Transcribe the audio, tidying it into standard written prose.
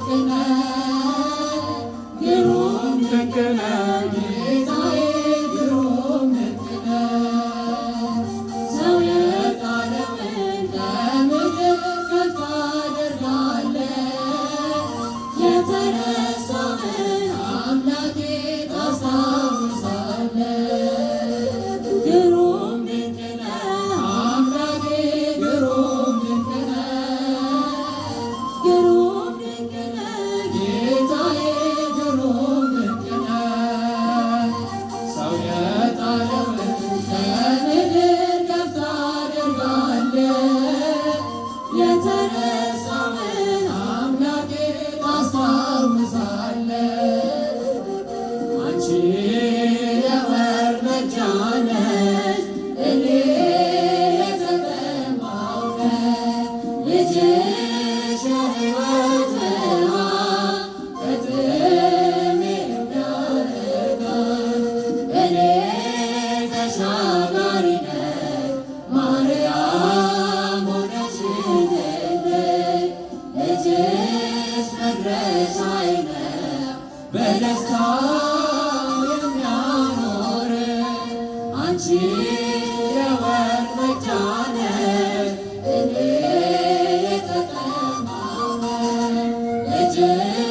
ድንቅ ነህ፣ ግሩም ድንቅ ነህ ጌታዬ፣ ግሩም ድንቅ ነህ። ሰው የጣለውን ከምድር ከፍ ታደርጋለህ፣ የተረሳውን አምላኬ ታስታውሳለህ። ግሩም ድንቅ ነህ አምላኬ፣ ግሩም ድንቅ ነህ፣ ግሩም ድንቅ ነህ ጌታዬ፣ ግሩም ድንቅ ነህ። ሰው የጣለውን ከምድር ከፍ ታደርጋለህ፣ የተረሳውን አምላኬ ታስታውሳለህ። አንቺ የወርቅ መቅጃ ነሽ፣ እኔ የተጠማሁ ነኝ። ልጅሽ የሕይወት ውሃ ከጥሜ የሚያረካኝ፣ እኔ ተሻጋሪ ነኝ፣ ማርያም ሆነሽልኝ። ልጅሽ መድረሻዬ ነው፣ በደስታ የሚያኖር። አንቺ የወርቅ መቅጃ ነሽ፣ እኔ የተጠማሁ ነኝ። ልጅሽ